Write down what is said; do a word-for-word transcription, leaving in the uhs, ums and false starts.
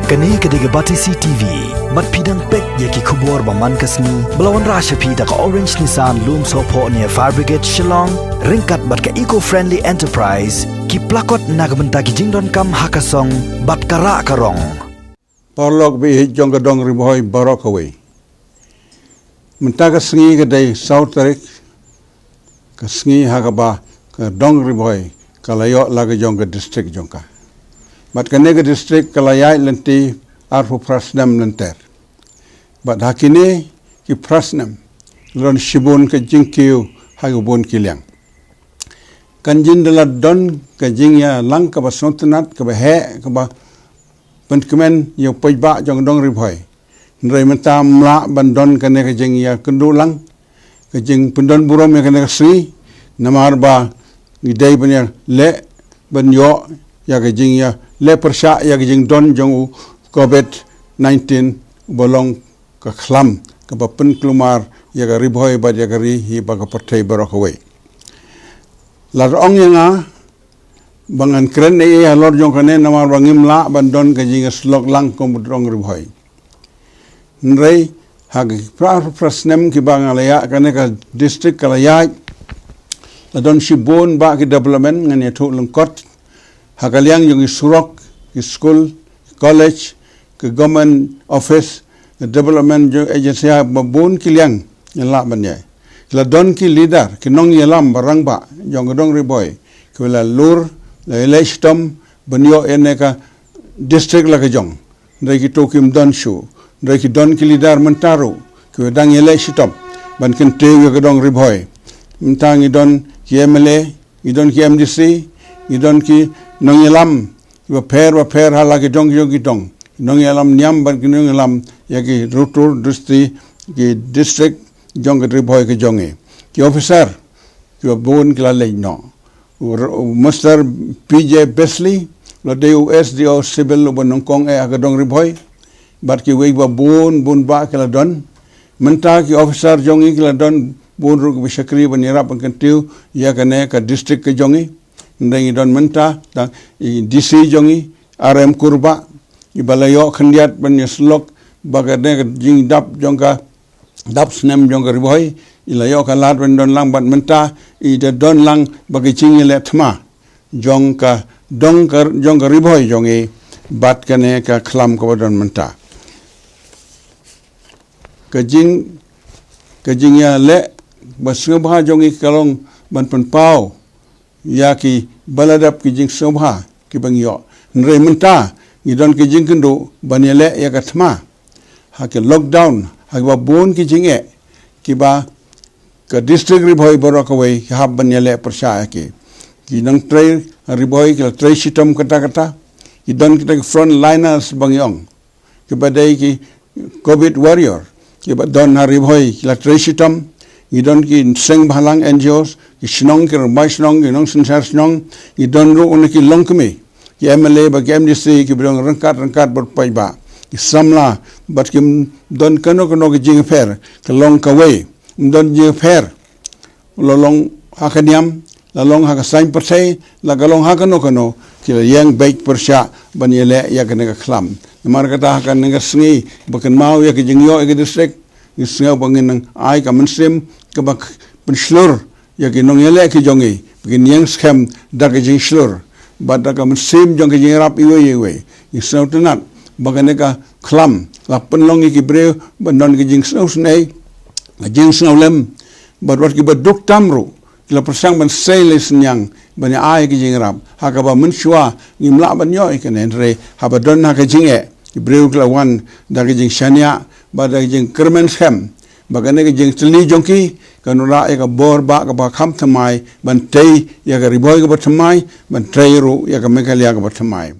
Kane ka dei ka Batesi T V. Bad phi dang peit ïa ki khubor ba man ka sngi ba la wanrah sha phi da ka Orange Nissan Lumsohphoh near Fire Brigade Shillong, ryngkat bad ka Eco Friendly Enterprise, ki plakot na ka bynta ki jingdonkam ha ka song bad ka rah ka rong. Paralok baieit jong ka dong Ri Bhoi baroh kawei. Mynta ka sngi ka dei saw tarik, ka sngi ha kaba ka dong Ri Bhoi ka la ïoh la ka jong ka district jong ka. Bad kane ka district ka la ïaid lynti arphew phra snem lynter. Bad ha kine ki phra snem la don shibun ka jingkiew ha ki bun ki liang. Kan jin da la don ka jingïalang kaba sngewtynnat, kaba heh, kaba pynkmen ïa u paidbah jong ka dong Ri Bhoi. Hynrei mynta ym lah ban don kane ka jingïakynduh lang, ka jingpyndon burom ïa kane ka sngi, namar ba ngi dei ban ïaleh, ban ïoh ïa ka jingïaleh pyrshah ïa ka jingdon jong u covid nineteen uba long ka khlam kaba pynkulmar ïa ka Ri Bhoi bad ïa ka ri hi bad ka pyrthei baroh kawei. La ong ïa nga ba ngan kren ei ei halor jong kane namar ba ngim lah ban don ka jingïasyllok lang kum u dong Ri Bhoi. Hynrei ha ki phra phra snem kiba nga la ïaid, kane ka district ka la ïaid, la don shibun bah ki development, ngan ïathuh lyngkot. Ha ka liang jong ki surok, ki skul, ki college, ki government office, ki development jong agency, ha ba bun ki liang ngi lah ban ïaid. La don ki leader, ki nongïalam ba rangbah jong ka dong Ri Bhoi, kiba la lur, la ïaleh shitom ban ïoh ïa kane ka district la ka jong. Hynrei kito kim don shuh. Hynrei ki don ki leader mynta ruh kiba dang ïaleh shitom ban kyntiew ïa ka dong Ri Bhoi. Mynta ngi don ki M L A, ngi don ki M D C, ngi don ki nongïalam kiba pher ba pher ha la ki dong ki dong ki dong. Ki nongïalam niam bad ki nongïalam ïa ki rutur district, ki district jong ka Ri Bhoi ka jong ngi. Ki officer kiba bun ki la leit noh. U R-, u Mister P J Beasley, la dei u S D O Civil uba nyngkong eh ha ka dong Ri Bhoi. Bad kiwei ba bun bun bah ki la don. Mynta ki officer jong ngi ki la don bun ruh kiba shakri ban ïarap ban kyntiew ïa kane ka district ka jong ngi. Hynrei ngi don mynta da i D C jong ngi, R M Kurbah, iba la ïoh khyndiat ban ïasyllok ba kane ka jingdap jong ka dap snem jong ka Ri Bhoi, i la ïoh ka lad ban don lang bad mynta i da don lang ba ka jingïaleh thma jong ka dong ka, jong ka Ri Bhoi jong ngi bad kane ka khlam kaba don mynta. Ka jing, ka jingïaleh ba sngewbha jong ngi ka long ban pynpaw ïa kiba la dap ki jingsngewbha kiba ngi ïoh. Hynrei mynta ngi don ki jingkynduh ban ïaleh ïa ka thma ha ki lockdown, ha kiba bun ki jingeh kiba ka district Ri Bhoi baroh kawei ki hap ban ïaleh pyrshah ïa ki. Ki nongtrei Ri Bhoi ki la trei shitom katta katta. Ki don kita ki front liners ba ngi ong, kiba dei ki covid warrior, kiba don ha Ri Bhoi ki la trei shitom. Ngi don ki seng bhalang, N G Os, ki shnong, ki rangbah shnong, ki nongsynshar shnong. Ngi don ruh na ki longkmie, ki M L A bad ki M D C kiba don ryngkat ryngkat bad paidbah, ki samla, bad kim don kano kano ki jingpher. Ka long kawei, ym don jingpher. La long ha ka niam, la long ha ka saiñ pyrthei, la ka long ha kano kano, ki la ïeng beit pyrshah ban ïaleh ïa kane ka khlam. Namar kata ha kane ka sngi ba kynmaw ïa ka jingïoh ïa ka district, ngi sngew ba ngin nang ai ka mynsiem kaba pynshlur ïa ki nongïaleh ki jong ngi, ba kin ïeng skhem da ka jingshlur bad da ka mynsiem jong ka jingïarap iwei ïa iwei. Ngi sngewtynnat ba kane ka khlam la pynlong ïa ki briew ban don ka jingsngewsynei, ka jingsngewlem, bad wat kiba duk tam ruh ki la pyrshang ban sei leh synñiang ban ïa ai ka jingïarap. Ha kaba mynshuwa ngim lah ban ïoh ïa kane, hynrei haba don ha ka jingeh, ki briew ki la wan da ka jingshaniah bad da ka jingkyrmen skhem ba kane ka jingtylli jong ki kan wanrah ïa ka bor bah kaba kham thymmai ban tei ïa ka Ri Bhoi kaba thymmai, ban tei ruh ïa ka Meghalaya kaba thymmai.